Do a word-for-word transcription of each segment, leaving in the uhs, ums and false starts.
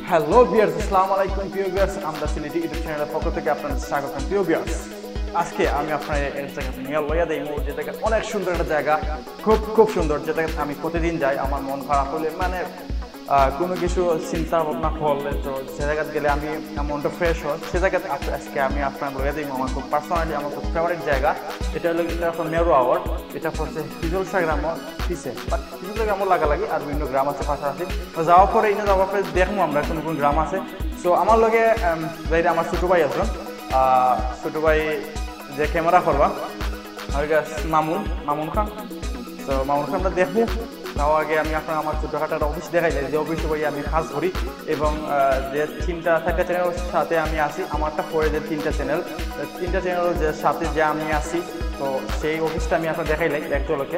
Hello viewers, আসসালামু আলাইকুম। প্রিয় ভিউয়ার্স, আমরা সিলেটি ইউটিউব চ্যানেলের পক্ষ থেকে আপনাদের স্বাগতম। প্রিয় ভিউয়ার্স, আজকে আমি আপনাদের এক জায়গা নিয়ে লইয়া দেবো, যে জায়গা অনেক সুন্দর একটা জায়গা, খুব খুব সুন্দর, যে জায়গাতে আমি প্রতিদিন যাই। আমার মন খারাপ হলে, মানে আহ, কোনো কিছু চিন্তা ভাবনা করলে, তো সে জায়গাত গেলে আমি মনটা ফ্রেশ হয়। সে জায়গাত আজ- আজকে আমি আপনার লইয়া দেবো আমার খুব পার্সোনালি আমার খুব ফেভারিট জায়গা। এটা হলো, এটা এখন মেরু আওর, এটা হচ্ছে হিজলসা গ্রাম পিছে, বাট হিজলসা গ্রামও লাগালাগি আর বিভিন্ন গ্রাম আছে পাশাপাশি। তো যাওয়ার পরে, এনে যাওয়ার পরে দেখবো আমরা কোন কোন গ্রাম আছে। তো আমার লগে আম, যাইরা আমার ছোট ভাই আছেন, আহ, ছোট ভাই যে ক্যামেরা করবা, আমার কাছে মামুন, মামুন খান। তো মামুন খান আমরা দেখবো। তাও আগে আমি আপনার আমার ছোটখাটো একটা অফিস দেখাই যাই, যে অফিসে ভাই আমি কাজ করি এবং আহ, যে তিনটা চারটা চ্যানেলের সাথে আমি আছি। আমারটা পরে যে তিনটা চ্যানেল, তিনটা চ্যানেলের যে সাথে যে আমি আছি, তো সেই অফিসটা আমি আপনার দেখাই লাই এক ঝলকে।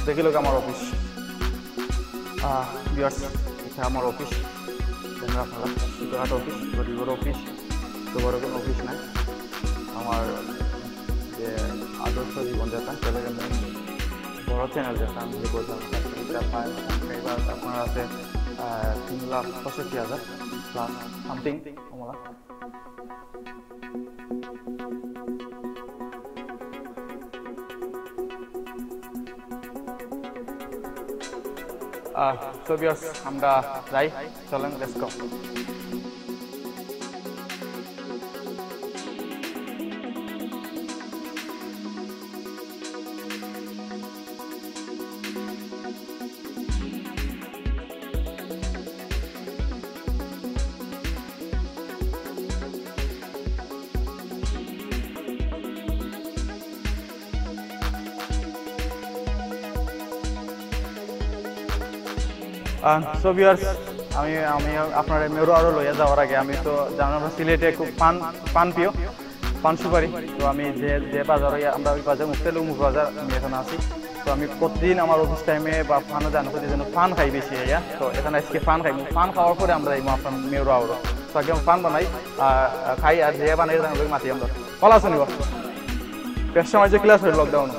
দেখি লোক আমার অফিস, ভিউয়ার্স, এটা আমার অফিস। দেখেন আপনারা, ছোটখাটো অফিস, গরিবের অফিস, তো বড় কোনো অফিস নাই। আমার যে আদর্শ জীবন যেটা, সেটা মেইন বড় চ্যানেল যেটা আমি যে বললাম, এটা প্রায় সাবস্ক্রাইবার আপনার আছে আহ, তিন লাখ পঁয়ষট্টি হাজার প্লাস সামথিং। আহ, so ভিউয়ার্স, আমরা যাই, চলেন, লেটস গো। সো ভিউয়ার্স, আমি আমি আপনার মেরু আওরো লইয়া যাওয়ার আগে, আমি তো জানেন আমরা সিলেটে খুব পান পান প্রিয়, পান সুপারি। তো আমি যে যে বাজারে, আমরা ওই বাজার, মুক্তাইল উমর বাজার, আমি এখন আছি। তো আমি প্রতিদিন আমার অফিস টাইমে বা পানো জানো, প্রতিদিন পান খাই বেশি আইয়া। তো এখন আজকে পান খাই, পান খাওয়ার পরে আমরা এই আপনার মেরু আওরো। তো আগে আমি পান বানাই, আর খাই, আর যে বানাই, ওই মাতি আমরা। ভালো আছো নি বা? ব্যবসা বাণিজ্য ক্লাস হয় লকডাউন।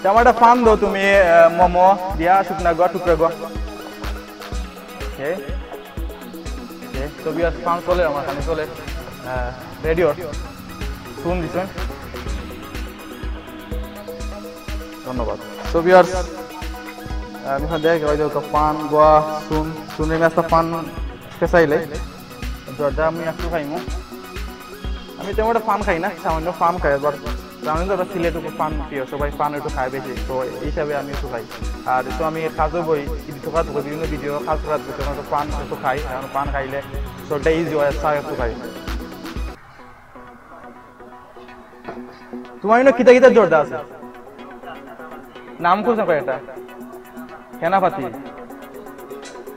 তো আমার একটা পান দাও তুমি, আহ, মোমো দিয়া শুকনা গো, টুকরা গো। ওকে, ওকে। তো ভিউয়ার্স, পান চলে, আমার খানি চলে, রেডিওর শুন দিছেন। ধন্যবাদ। তো ভিউয়ার্স, আমি এখানে দেখে ওই যে তো পান গোয়া শুন শুনে আমি একটা পান পেছাইলে জর্দা আমি একটু খাইমু। আমি তেমন একটা পান খাই না, সামান্য পান খাই, বাট সামান্য আমরা সিলেট একটু পান প্রিয়, সবাই পান একটু খায় বেশি, তো এই হিসাবে আমি একটু খাই। আর তো আমি কাজও বই, কিন্তু ঢোকাত বই, বিভিন্ন ভিডিও কাজ করাত বই, তখন তো পান একটু খাই, কারণ পান খাইলে শরীরটা ইজি হয়, চা একটু খাই। তোমার এনে কিতা কিতা জর্দা আছে? নাম কোন কয়েকটা? সেনাপাতি,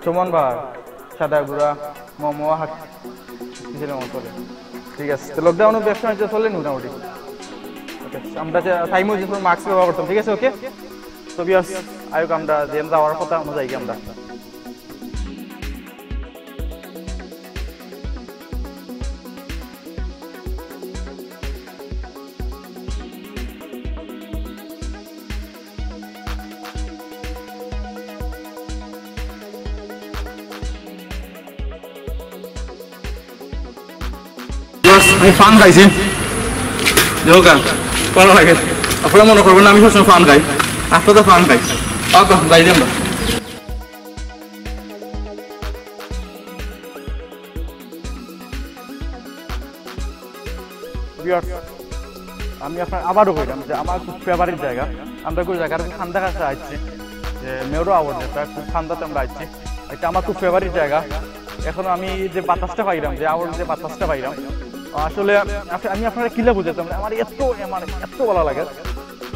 চমন বাহার, সাদা গুড়া, মোমো, হাক-, কিসের মোমো চলে? ঠিক আছে, তো লকডাউনে ব্যবসা বাণিজ্য চলে মোটামুটি। ওকে, আমরা যে টাইমও যে মাস্ক ব্যবহার করতাম, ঠিক আছে, ওকে? তো ভিউয়ার্স, আয়োগ আমরা যে যাওয়ার কথা অনুযায়ী আমরা আমি পান খাইছি, দেখো গা, ভালো লাগে। আপনারা মনে করবেন না আমি সবসময় পান খাই, আপনারা পান খাই। আচ্ছা, যাই আমরা। ভিউয়ার্স, আমি আপনার আবারও কইলাম যে আমার খুব ফেভারিট জায়গা। আমরা ওই জায়গার ঠান্ডা কাছে আসছি, যে মেরু আওর যেটা, খুব ঠান্ডাতে আমরা আসছি। এটা আমার খুব ফেভারিট জায়গা। এখন আমি যে বাতাসটা পাইলাম, যে আওর যে বাতাসটা পাইলাম, আসলে আপ-, আমি আপনারে কিলা বুঝাইতাম, মানে আমার এত, আমার এত ভালো লাগে।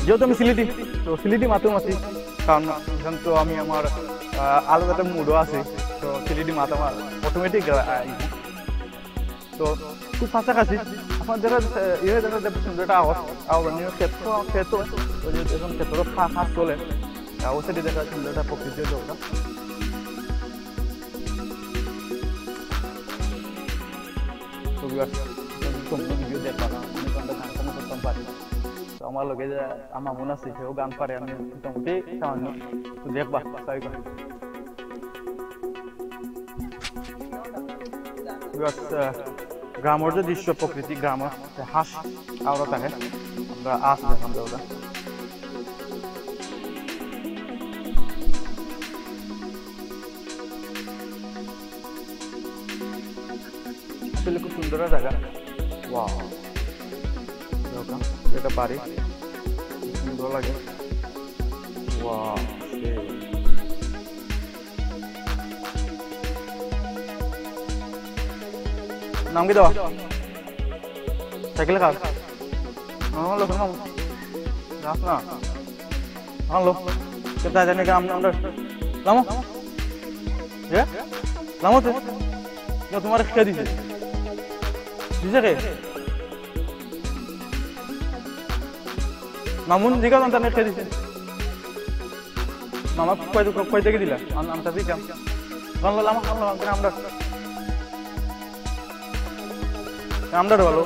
যেহেতু আমি সিলেটি, তো সিলেটি মাতেও মাতি, কারণ এখন তো আমি আমার, আহ, আলাদা একটা মুডও আছে, তো সিলেটি মাত আমার অটোমেটিক। তো খুব কাছাকাছি। আপনার দেখা যাচ্ছে, ইয়ে দেখা যাচ্ছে সুন্দর একটা আওয়াজ, আওয়াজ মানে ক্ষেত, ক্ষেত, ওই যে এখন ক্ষেত্র খা-, কাজ চলে, আহ, ওই সাইডে দেখা যাচ্ছে সুন্দর একটা প্রকৃতির দৌড়টা। তো ভিউয়ার্স, যদি সম্পূর্ণ ভিডিও দেখবা না, আমি তো আমরা গান টান করতাম পারি। তো আমার লগে যে আমার মন আছে, সেও গান পারে, আমি মোটামুটি সামান্য। তো দেখবা, ট্রাই করি। Viewers, আহ, গ্রামর যে দৃশ্য, প্রকৃতি, গ্রামর যে হাঁস আওরা থাকে, আমরা আস দেখাম তো ওটা। আসলে খুব সুন্দর জায়গা। ওয়াও, এটা বাড়ি, খুব সুন্দর লাগে। ওয়াও, সেই। নাম কিতা? সাইকেল কার? আমার লোক নাম। রাস না। হ্যালো। কে তাই জানি গ্রাম নাম। লামো। এ? লামো তো। না, তোমার কে দিছে? দিছে কে? মামুন জিজ্ঞাসা জানতে কে দিছে? মামা কয়, কয় থেকে দিলা? আম-, আমটা দিতাম। ভালো লাগলাম, ভালো লাগলাম, আমরা, আমরা ভালো।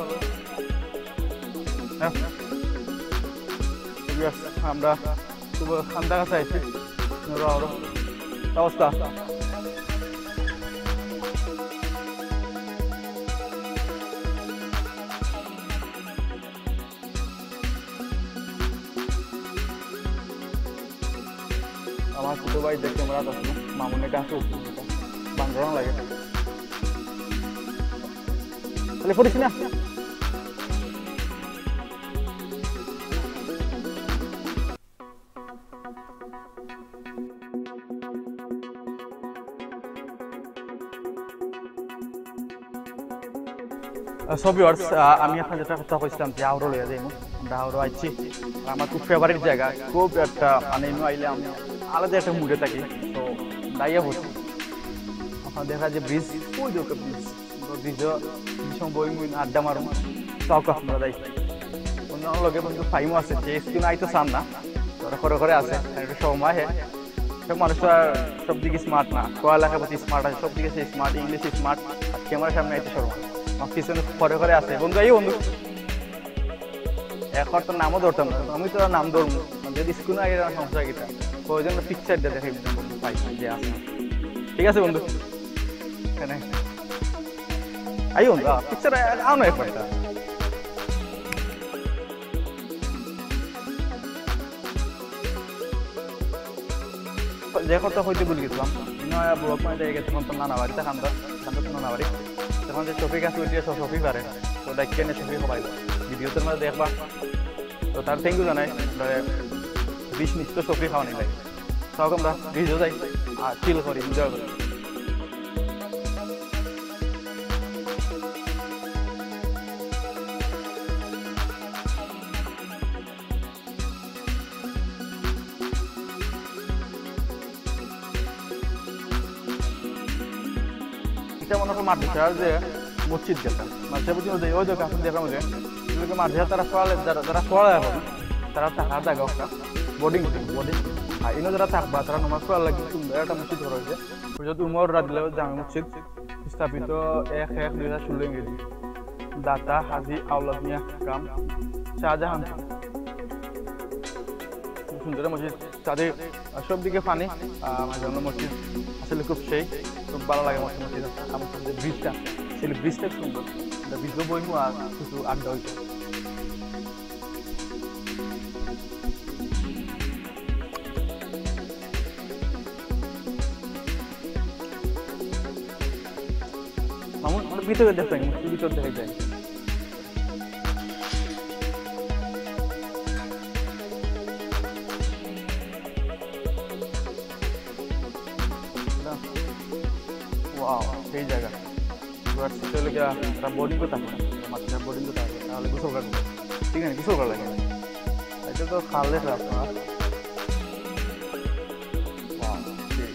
হ্যাঁ। ঠিক আছে, আমরা শুভ সন্ধ্যা কাছে আইছি। আপনারা আরো অবস্থা। আমার ছোট ভাই যে ক্যামেরা আছে, মামুনের কাছে উঠছে, বান্দরন লাগে। তাহলে পড়িস না। আহ, so viewers, আহ, আমি আপনার যেটা কথা কইছিলাম যে হাওড়া লইয়া যাইমু, আমরা হাওড়া আইছি। আর আমার খুব favourite জায়গা, খুব একটা, মানে, ইনো আইলে আমি আলাদা একটা mood-এ থাকি। তো দাইয়া বসি, আপনার দেখা যে bridge, ওই যে bridge, আমরা bridge-ও কিছু সময় বই মুই আড্ডা মারমু, চক আপনারা যাই। অন্য লগে বন্ধু ফাইমও আছে, যে স্কুল আইতে চান না, তারা করে করে আছে, আর একটা সময় হে। সব মানুষ তো আর সব দিকে smart না, পড়ালেখা প্রতি smart আছে, সব দিকে সে smart, English smart, আর ক্যামেরার সামনে আইতে শরম। আমার পিছনে করে করে আছে, বন্ধু, এই বন্ধু। এখন তো নামও ধরতাম না, আমি তো আর নাম ধরবো না। যদি স্কুল আগে আমার সমস্যা কিতা, প্রয়োজন picture দিয়ে দেখাই বন্ধু, পাই যে আছে। ঠিক আছে বন্ধু, এখানে আই বন্ধু, picture আনো একবার। যে কথা কইতে ভুলে গেছিলাম, ইনো আয়া ব্লগ মানে দেখে গেছে, তখন তো নানা বাড়িতে খান্দা, খান্দা তো নানা বাড়ি। তখন যে শফিক আছে, ওইটা সব শফিক পারে, তো দেখে নে শফিক হবাই ভিডিওতে মানে দেখবা। তো তার thank you জানাই, মানে বিশ মিনিট তো শফিক খাওয়া নিলাই। তখন আমরা ভিডিও যাই আর চিল করি, এনজয় করি। এটা মনে হয় মাদ্রাসার যে মসজিদ যেটা, মাদ্রাসা বুঝি ওই যে, ওই যে কাছে দেখা মনে হয়, এগুলোকে মাদ্রাসা তারা পড়ালে, যারা, যারা পড়ালে এখন, তারা থাকার জায়গা একটা বোর্ডিং, বোর্ডিং। আর ইনো যারা থাকবা, তারা নমাজ পড়ার লাগে সুন্দর একটা মসজিদ করা হয়েছে। হজরত উমর রাদিয়াল্লাহু জামে মসজিদ, স্থাপিত এক এক দুই হাজার ষোলো ইংরেজি। দাতা হাজী আওলাদ মিয়া কাম শাহজাহান। খুব সুন্দর মসজিদ, চাঁদে আর সব দিকে পানি। আহ, আমার জন্য মসজিদ আসলে খুব সেই, খুব ভালো লাগে মসজিদ, মসজিদ। আমার সামনে ব্রিজটা, আসলে ব্রিজটা সুন্দর। এটা ব্রিজও বইমু আর কিছু আড্ডা হইতো। মামুন, আমরা ভিতরে দেখতে পাই, ভিতরে দেখা যায়। ওয়াও, সেই জায়গা। এবার সেটা হলো গিয়া, তারা বোর্ডিং করতে পারবে না, মাঝখানে বোর্ডিং করতে পারবে না, তাহলে গোসল করবে। ঠিক আছে, গোসল করা লাগে। এটা তো খালে রাস্তা। ওয়াও, সেই।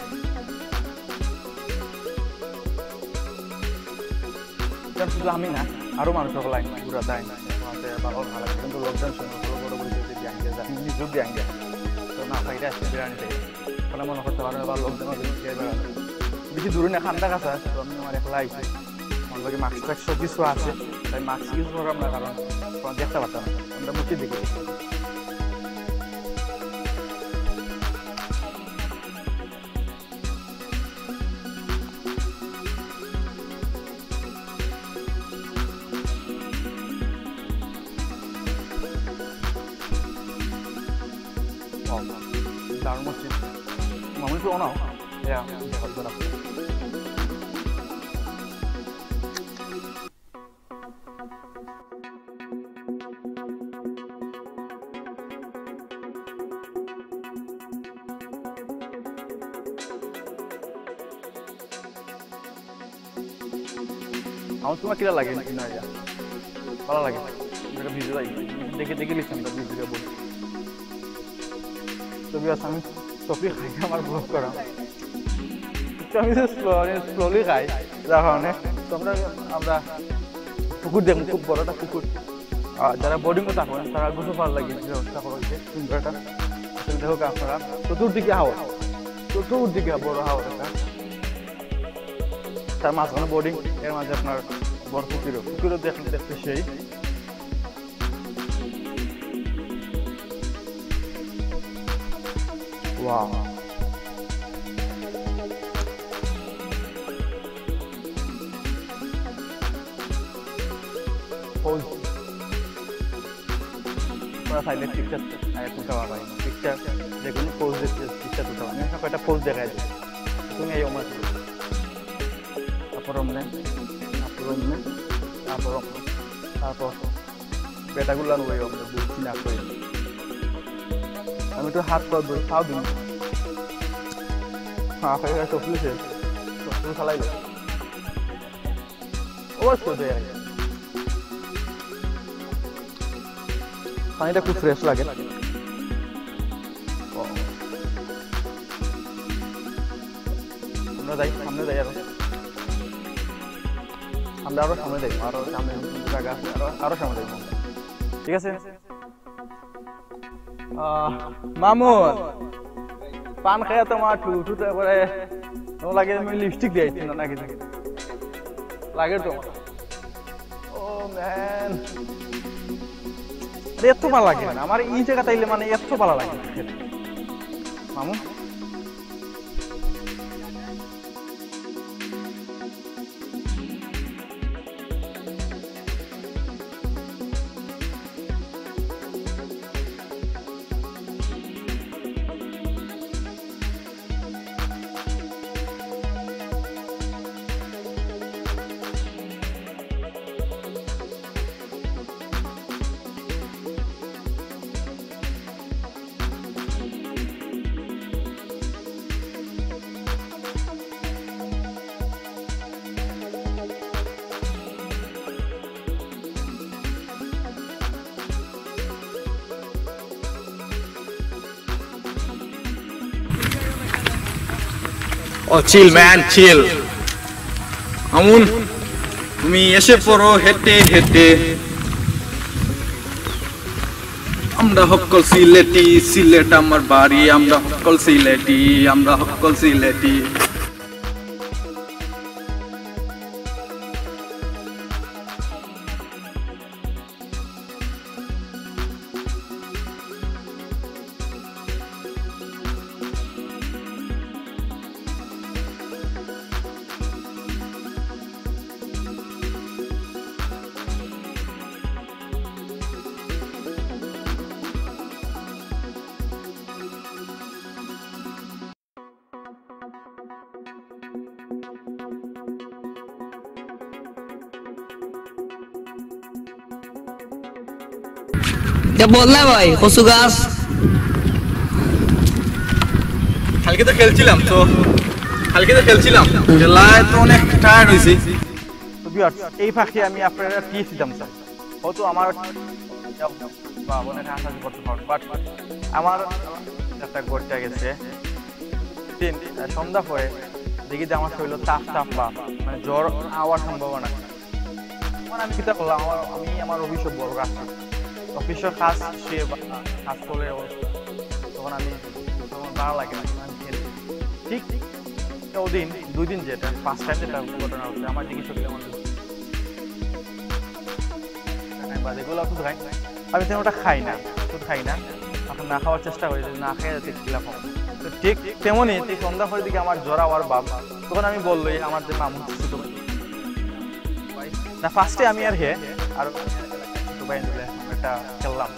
এটা শুধু আমি না, আরো মানুষ সকল আইন ঘুরা যায় না। ওখানে ভালো ভালো লাগে, কিন্তু লকডাউন সময় বড় বড় করে যদি ব্যাংকে যায়, নিজেও ব্যাংকে। তো না পাইলে আসতে বিরিয়ানি খাই। ওখানে মনে করতে পারেন আবার লকডাউন হলে খেয়ে বেড়ানো। বেশি দূরে না, খান্দা কাছে আছে, তো আমি আমার একলা আইছি। আমার লগে মাস্ক টাস্ক সব কিছু আছে, তাই মাস্ক ইউজ করলাম না, কারণ কোনো দেখতে পারতাম না। আমরা মুখে দেখে। কারণ হচ্ছে মামুনি তো অনাও। ইয়া, আমার তোমার কিলা লাগে না? ভালো লাগে। একটা ভিডিও লাগে। দেখে দেখে লিখতাম তার ভিডিও বলে। তো বিয়াস, আমি সফি খাই, আমার ব্লগ করা। তো আমি তো স্লো-, আমি স্লোলি খাই, যার কারণে তোমরা, আমরা পুকুর দেখবো, খুব বড় একটা পুকুর। আর যারা বোর্ডিংও থাকবেন, তারা গোসল করার লাগে যে ব্যবস্থা করা হয়েছে সুন্দর একটা। আসলে দেখো আপনারা, চতুর্দিকে হাওর, চতুর্দিকে বড় হাওর একটা। তার মাঝখানে বোর্ডিং, এর মাঝে আপনার বড় পুকুরও, পুকুরও দেখ-, দেখতে সেই। ওয়াও। Pose। তোমরা চাইলে পিকচার আগে তুলতে পারবে। পিকচার যে কোনো পোজ দিয়ে পিকচার তুলতে পারবে। আমি এখন কয়েকটা পোজ দেখাই দিই। তুমি এই ওমর তারপর অমনে, তারপর অমনে, তারপর অমনে, তারপর বেটাগুলা ওই অমনে বুঝছি না কই। আমি তো হাত পা ধুই, পাও ধুই। হ্যাঁ, হয়ে গেছে, চোখ খুলেছে। চোখ খুলে চালাই দেয়। অবশ্য দেয়। পানিটা খুব ফ্রেশ লাগে। ও। আমরা যাই, সামনে যাই আরো। আমরা আরো সামনে যাই, আরো সামনে জায়গা আছে, আরো, আরো সামনে যাই। ঠিক আছে? আহ, মামুন, পান খাইয়া তোমার টু টু তারপরে তোমার লাগে আমি লিপস্টিক দিয়ে দিচ্ছি না নাকি? লাগে তো? ও ম্যান, আরে এত ভালো লাগে না আমার এই জায়গাতে আইলে, মানে এত ভালো লাগে না। মামুন, ও চিল ম্যান, চিল। আমুন, তুমি এসে পড়ো হেঁটে হেঁটে। আমরা হক্কল সিলেটি, সিলেট আমার বাড়ি। আমরা হক্কল সিলেটি, আমরা হক্কল সিলেটি। এটা বল না ভাই, কচু গাছ। কালকে তো খেলছিলাম, তো কালকে তো খেলছিলাম, খেলায় তো অনেক টায়ার্ড হইছি। তো ভিউয়ার্স, এই ফাঁকে আমি আপনারা টিপস দিতাম চাই। হয়তো আমার বা অনেকে হাসাহাসি করতে পারেন, বাট আমার একটা ঘটে গেছে। দিন, আহ, সন্ধ্যা পরে দেখি যে আমার শরীরে তাপ তাপ বা মানে জ্বর আওয়ার সম্ভাবনা। তখন আমি কিতা করলাম, আমার, আমি আমার অফিসে বড় কাজ করি। অফিসের কাজ সে বা কাজ চলে অবস্থা। তখন আমি, তখন ভালো লাগে না, তখন আমি খেলি। ঠিক ওদিন, দুই দিন যেটা, ফার্স্ট টাইম যেটা ঘটনা হচ্ছে, আমার দিকে শরীরে আমার আমি বাদে এগুলো ওষুধ খাই, আমি তেমন ওটা খাই না, ওষুধ খাই না। এখন না খাওয়ার চেষ্টা করি, যদি না খাই যাতে কিলা খাবো। তো ঠিক তেমনই, ঠিক সন্ধ্যা পরের দিকে আমার জ্বর আওয়ার ভাব। তখন আমি বললো, এই আমার যে মামুন ছোট ভাই, না, ফার্স্টে আমি আর হে, আর ছোট ভাই মিলে আমরা একটা খেললাম।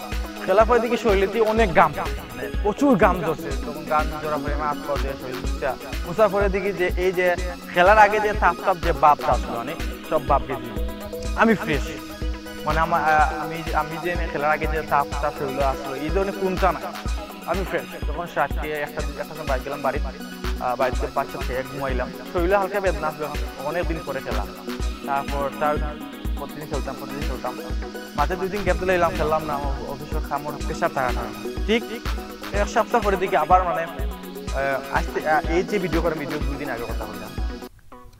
খেলার পরে দেখি শরীরেদি অনেক ঘাম, মানে প্রচুর ঘাম ঝরছে। তখন ঘাম ঝরার পরে আমার হাত পা দিয়ে শরীর মুছা, মুছার পরে দেখি যে এই যে খেলার আগে যে তাপ তাপ যে ভাবটা আসলো, মানে সব ভাব গেছে। আমি ফ্রেশ, মানে আমার আহ, আমি আমি যে খেলার আগে যে তাপ তাপ শরীরে আসলো, এই ধরনের কোনটা না। আমি ফ্রেশ। তখন সাতটি একটা একটা সময় বাইরে গেলাম বাড়ি, আহ, বাড়িতে বাচ্চা খেয়ে ঘুমাইলাম। শরীরে হালকা বেদনা আসলো, অনেক দিন পরে খেলা। তারপর তার প্রতিদিন খেলতাম, প্রতিদিন খেলতাম। মাঝে দুই দিন গ্যাপ দিলে এলাম, খেললাম না, আমার অফিসের কামর প্রেশার থাকার কারণে। ঠিক এক সপ্তাহ পরে দেখি আবার মানে আহ, আসতে আহ, এই যে ভিডিও করে, ভিডিও দুই দিন আগে কথা বললাম,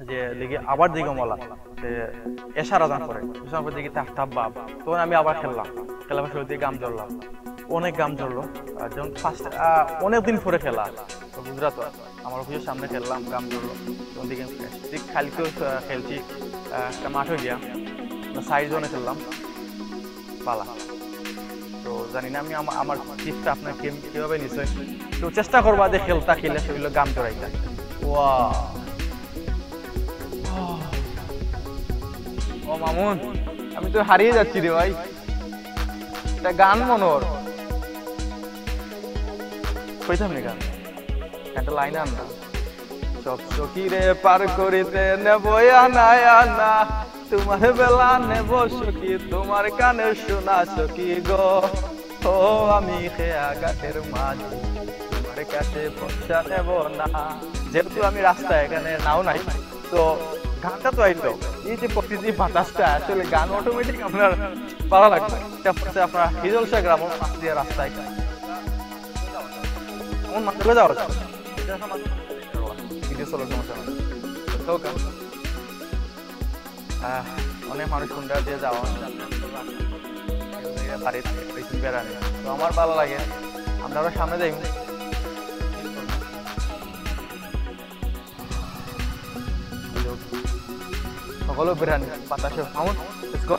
যে দেখি আবার দেখি মলা যে এশার আজান করে, এশার পরে দেখি তাপ তাপ ভাব। তখন আমি আবার খেললাম, খেলার পর শরীর থেকে ঘাম ঝরলাম, অনেক ঘাম ঝরলো। আর যখন ফার্স্ট অনেক দিন পরে খেলা, তো গুজরাট, আমার অফিসের সামনে খেললাম, ঘাম ঝরলো, তখন দেখি আমি ফ্রেশ। ঠিক কালকেও আহ, খেলছি, আহ, একটা মাঠে গিয়া আমরা চার জনে খেললাম, পালা। তো জানি না আমি আমা- আমার টিপসটা আপনার কি- কিভাবে নিছে। তো চেষ্টা করবা যে খেলতা খেলে শরীরে ঘাম ঝরাইতা। ওয়া, ও মামুন, আমি তো হারিয়ে যাচ্ছি রে ভাই। একটা গান মনে ওর, কইতাম নি গান, একটা লাইন আন না। সব সখীরে পার করিতে নেব আনা আনা, তোমার বেলা নেব সখী, তোমার কানে শোনা সখী গো। ও আমি খেয়া ঘাটের মাঝি, তোমার কাছে পয়সা নেব না। যেহেতু আমি রাস্তায়, এখানে নাও নাই, তো গানটা তো আইতো। এই যে প্রকৃতির বাতাসটা, আসলে গান অটোমেটিক আপনার ভালো লাগবে। এটা হচ্ছে আপনার হিজলসা গ্রামের পাশ দিয়ে রাস্তায়। এমন মাত্র যাওয়া যায়। এটা আমার ভিডিও চলার সমস্যা নাই। তো আহ, অনেক মানুষ হুন্ডা দিয়ে যাওয়া, বাড়ির পিছন বেড়ানি। তো আমার ভালো লাগে, আমরা আরো সামনে যাই। সকলে বেড়ানি, বাতাসে fawn. Let's go.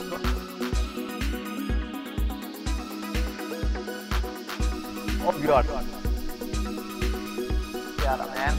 Oh, God. Yeah, man.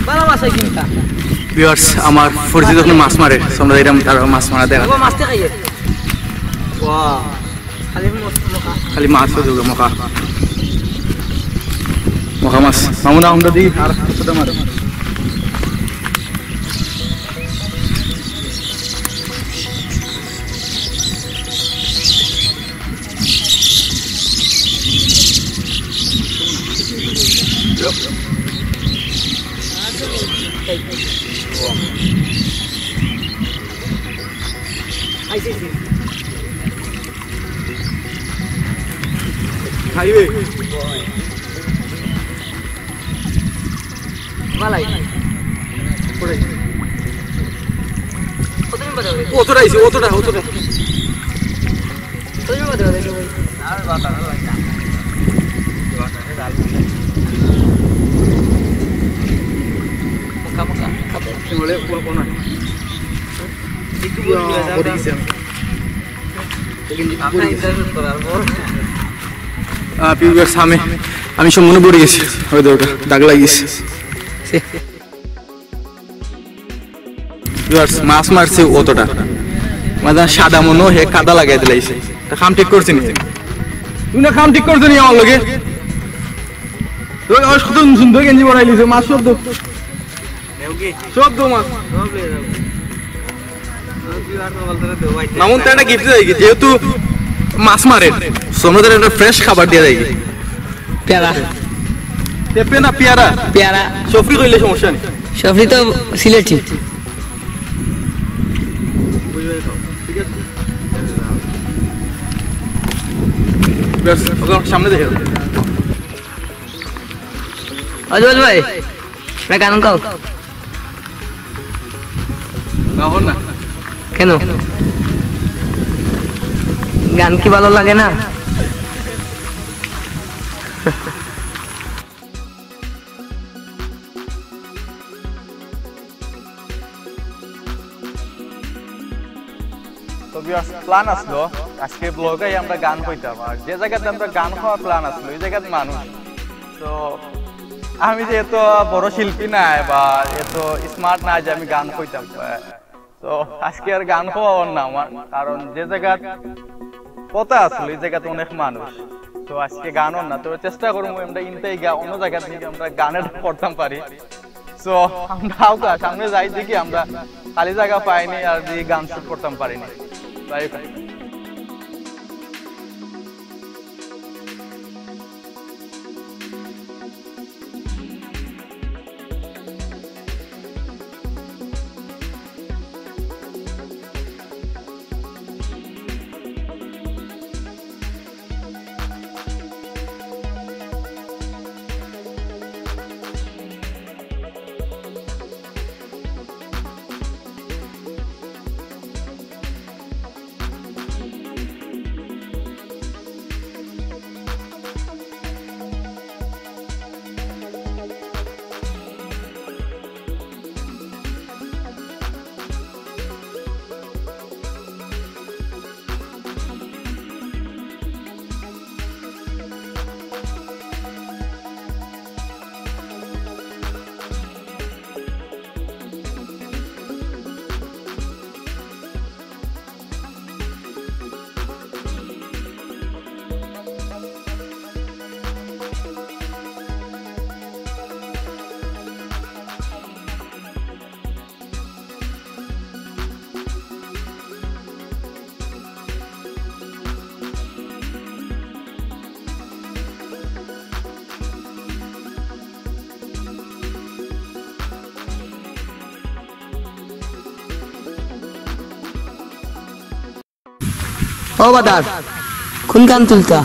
ভালো মাছ হয় কিনতা। ভিউয়ার্স, আমার পরিচিত কোনো মাছ মারে, আমরা এরকম তারা মাছ মারা দেখা। ও মাছ দেখাইয়ে। ওয়া। খালি মাছ, মখা। খালি মাছ হয়ে যাবে, মখা। মখা মাছ। মামুনা, আমরা দিই আর কতটা মারে। হাইওয়ে। ভালাই। অতটা আইছে, অতটা, অতটা। আহ, ভিউয়ার্স, আমি, আমি সম্পূর্ণ পড়ে গেছি, ওই দরকার দাগ লাগিয়েছে। ভিউয়ার্স, মাছ মারছে অতটা, মানে সাদা মনো হে কাদা লাগাই দিলাইছে। তা কাম ঠিক করছে নি? তুমি না কাম ঠিক করছো নি আমার লগে? তো আমার কত সুন্দর গেঞ্জি বানাই লিছে, মাছ সব তো। সব দো মাছ। মামুন তো একটা গিফট দেয় কি, যেহেতু মাছ মারে, so আমরা তারে একটা ফ্রেশ খাবার দিয়া দেয় কি। পেয়ারা। পেঁপে না পেয়ারা? পেয়ারা। সফরি কইলে সমস্যা নেই। সফরি তো সিলেটি। ব্যাস, ওকে সামনে দেখে। অজয় ভাই, একটা গান গাও। গাও না। কেন? গান কি ভালো লাগে না? তো ভিউয়ার্স, প্ল্যান আসলো আজকে ব্লগে আমরা গান কইতাম, আর যে জায়গাতে আমরা গান খাওয়ার প্ল্যান আসলো, এই জায়গাত মানুষ। তো আমি যে এত বড় শিল্পী নাই বা এত স্মার্ট নাই যে আমি গান কইতাম, তো আজকে আর গান খাওয়ার না আমার, কারণ যে জায়গাত কথা আসলো, এই জায়গাতে অনেক মানুষ। তো আজকে গান অর না, তো চেষ্টা করবো আমরা ইনতেই গা অন্য জায়গা থেকে আমরা গানের করতাম পারি। তো আমরা আউকা সামনে যাই, দেখি আমরা খালি জায়গা পাইনি আর যে গান শুট করতাম পারিনি। তাই ও বাদার, কোন গান তুলতা?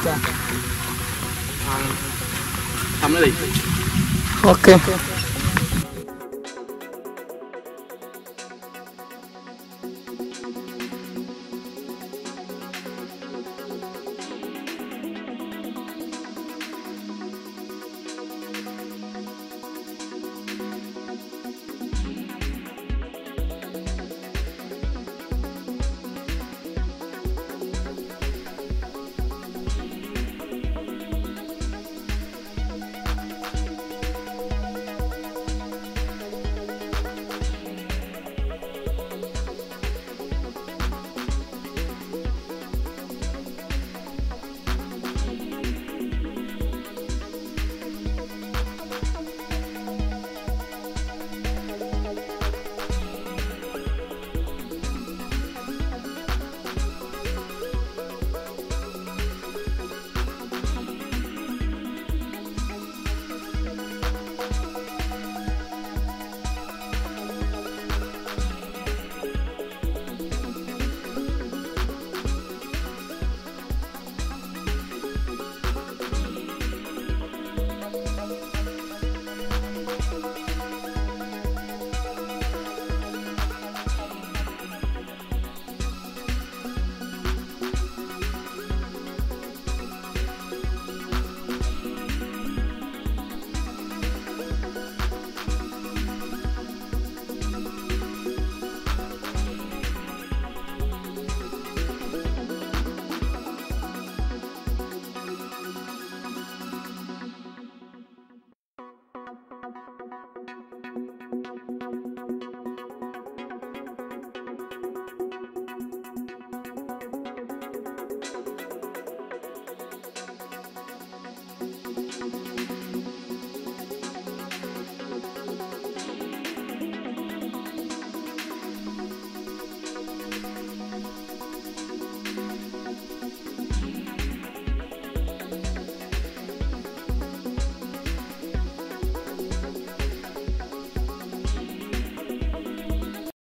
সামনে যাই। ওকে।